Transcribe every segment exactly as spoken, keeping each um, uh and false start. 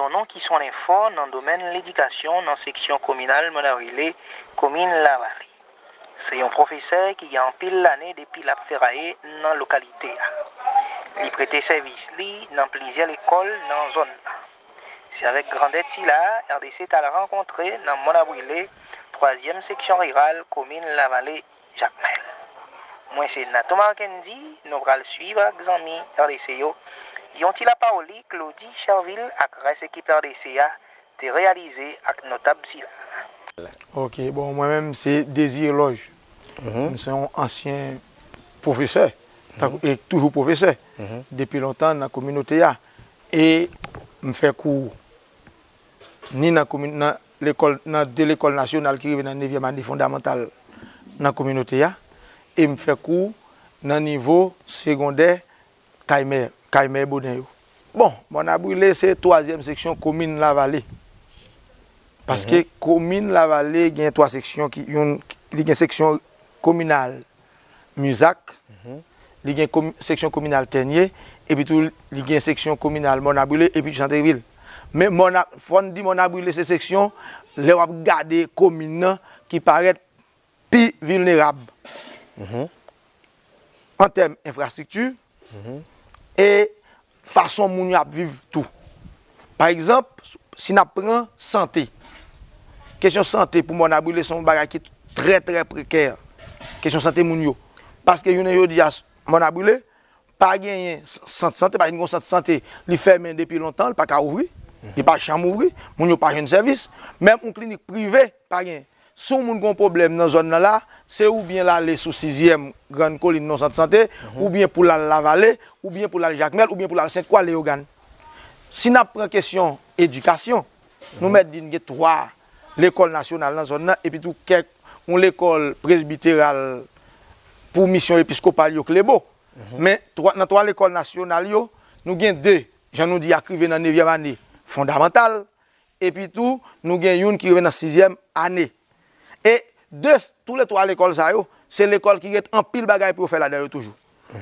Non ki sonn enfò nan domèn ledikasyon nan seksyon kominal Mòn Abrile, komin Lavale. Se yon pwofesè ki gen anpil lane depi l ap feraye nan lokalite a. Li prete sèvis li nan plizyè lekòl nan zòn nan. Se avèk grandèt sila a R D C t al rankontre nan Mòn Abrile, twazyèm seksyon riral komin Lavale, Jakmèl. Mwen se Nato Markendi, nou pral swiv ak zanmi R D C yo yon ti lapawoli Claudy Chervil ak rès ekip R D C a te reyalize ak notab sila. Ok, bon, mwen menm se Désiré Loge. M se yon ansyen pwofesè, tankou, e toujou pwofesè, depi lontan nan kominote a. E m fè kou ni nan komin, nan lekòl, nan de lekòl nasyonal ki rive nan nevyèm ane fondamantal nan kominote a, e m fè kou nan nivo segondè kay mè, kay mè Boden yo. Bon, Mòn Abrile se twazyèm seksyon komin Lavale. Paske komin Lavale gen twa seksyon ki, youn, li gen seksyon kominal Mizak, li gen komi, seksyon kominal Tènye, epi tou li gen seksyon kominal Mòn Abrile epi Chantrevil. Men Mòn A, fò n di Mòn Abrile se seksyon, lè w ap gade komin nan, ki parèt pi vilnerab an tèm enfrastrikti e fason moun yo ap viv tou. Pa egzanp, si n ap pran sante, kesyon sante pou Mòn Abrile se yon bagay ki trè, trè prekè. Kesyon sante moun yo. Paske jounen jodi a, Mòn Abrile pa genyen sant sante, pa gen yon sant sante, li fèmen depi lontan, li pa ka ouvri, li pa janm ouvri, moun yo pa jwenn sèvis. Menm yon klinik prive, pa gen. Si yon moun gen yon pwoblèm nan zòn nan la, se oubyen l ale sou sizyèm Grann Kolin nan sant sante, oubyen pou l al Lavale, oubyen pou l al Jakmèl, oubyen pou l al Sentkwa, Leyogàn. Si n ap pran kesyon edikasyon, nou mèt di n gen twa lekòl nasyonal nan zòn nan, epi tou kèk, yon lekòl presbiteral pou misyon episkopal yo, Klebo. Men twa, nan twa lekòl nasyonal yo, nou gen de, jan nou di, a k rive nan nevyèm ane fondamantal, epi tou, nou gen youn ki rive nan sizyèm ane. E de, toulètwa lekòl sa yo, se lekòl ki gen anpil bagay pou yo fè ladan yo toujou.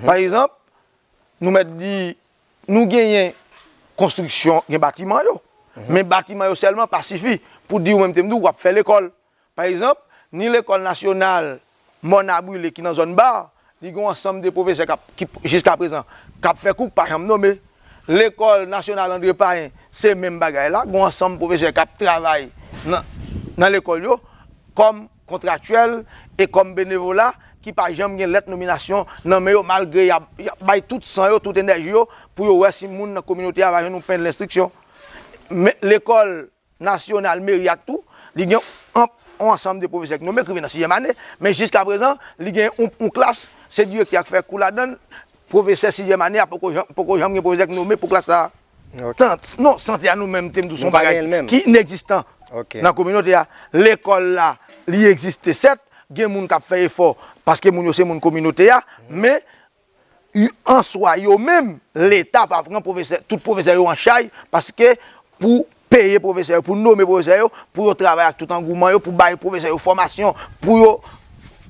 Pa egzanp, nou mèt di, nou genyen konstriksyon, gen batiman yo. Men batiman yo sèlman pa sifi pou di ou menm te m di w w ap fè lekòl. Pa egzanp, ni lekòl nasyonal Mòn Abrile ki nan zòn Ba, li gen yon ansanm de pwofesè k ap, ki, jiskaprezan, k ap fè kou, k pa janm nome. Lekòl nasyonal André Payen, se menm bagay la, gen yon ansanm pwofesè k ap travay nan, nan lekòl yo, kòm kontraktyèl e kòm benevola, ki pa janm gen lèt nominasyon nan men yo, malgre y ap, y ap bay tout san yo, tout enèji yo, pou yo wè si moun nan kominote a va jwenn yon pen lenstriksyon. Men lekòl nasyonal Meriak tou, li gen yon, yon ansanm de pwofesè ki nome, ki rive nan sizyèm ane, men jiskaprezan, li gen yon, yon klas, se direktè a k fè kou ladan l, pwofesè sizyèm ane a poko janm, poko janm gen pwofesè ki nome pou klas sa a. Tan, non, sante a nou menm, te m di w, se yon bagay ki inegzistan nan kominote a. Lekòl la, li egziste, sèt, gen moun k ap fè efò, paske moun yo se moun kominote a, men an swa, yo menm, Leta pa pran pwofesè, tout pwofesè yo an chaj, paske pou peye pwofesè yo, pou nome pwofesè yo, pou yo travay ak tout angouman yo, pou bay pwofesè yo fòmasyon, pou yo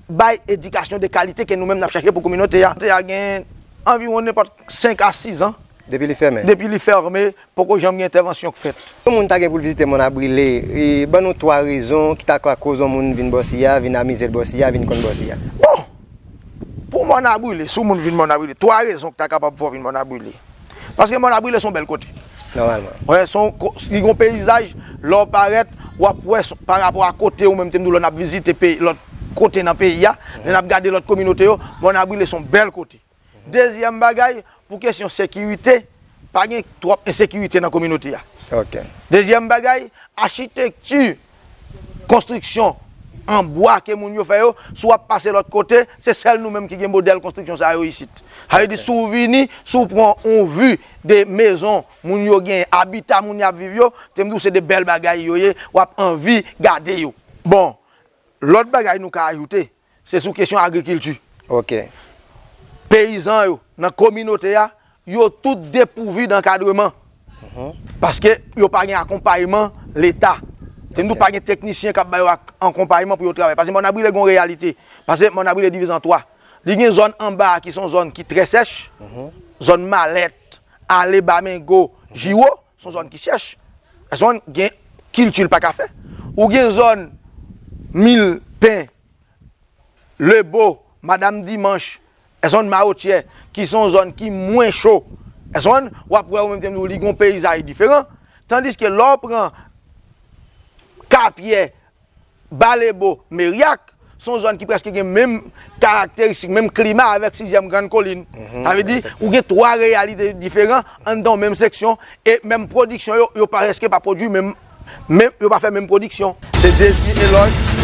bay edikasyon de kalite ke nou menm n ap chache pou kominote a. Te a gen anviwon nenpòt senk a sis an. Depi li fèmen? Depi li fèmen, poko janm gen entèvansyon k fèt. Yon moun ta gen pou l vizite Mòn Abrile, e, ban nou twa rezon ki ta ka koz yon moun vin bò si a, vin amize l bò si a, vin konn bò si a. Bon! Pou Mòn Abrile, si yon moun vin Mòn Abrile, twa rezon ki ta kapab fè w vin Mòn Abrile. Paske Mòn Abrile se yon bèl kote. Nòmalman. Wè, se yon ko-, li gen yon peyizaj, lè w parèt, w ap wè, parapò a kote ou menm te m di w lè n ap vizite peyi, lòt kote nan peyi a, lè n ap gade lòt kominote yo, Mòn Abrile se yon bèl kote. Dezyèm bagay, pou kesyon sekirite, pa gen twòp ensekirite nan kominote a. Dezyèm bagay, achitekti konstriksyon an bwa ke moun yo fè yo, si w ap pase lòt kote, se sèl nou menm ki gen modèl konstriksyon sa yo isit. Sa vle di, si w vini, si w pran yon vi de mezon moun yo genyen, abita moun y ap viv yo, te m di w se de bèl bagay yo ye, w ap anvi gade yo. Bon, lòt bagay nou ka ajoute, se sou kesyon agrikilti. Ok. Peyizan yo, nan kominote a, yo tout depouvi d'ankadreman. Paske yo pa gen akonpayman Leta. Se nou pa gen teknisyen k ap ba yo ak-, akonpayman pou yo travay. Paske Mòn Abrile gen yon reyalite. Paske Mòn Abrile divize an twa. Li gen zòn anba a ki se yon zòn ki trè sèch, zòn Malèt, ale ba Mengo, Jiwo, se yon zòn ki sèch. zòn gen kilti l pa ka fè. Ou gen zòn Mil Pen, Lebo, Madanm Dimanch, zòn Mawotyè, ki se yon zòn ki mwen cho. Zòn, w ap wè ou menm te di w li gen yon peyizaj diferan. Tandiske lè w pran Kapyè, Ba Lebo, Meryak, se yon zòn ki prèske gen menm karakteristik, menm klima avèk Sizyèm Grann Kolin. Sa vle di, ou gen twa reyalite diferan anndan yon menm seksyon, e menm pwodiksyon yo, yo pa, prèske pa pwodui menm, menm, yo pa fè menm pwodiksyon. Se Désir Eloy.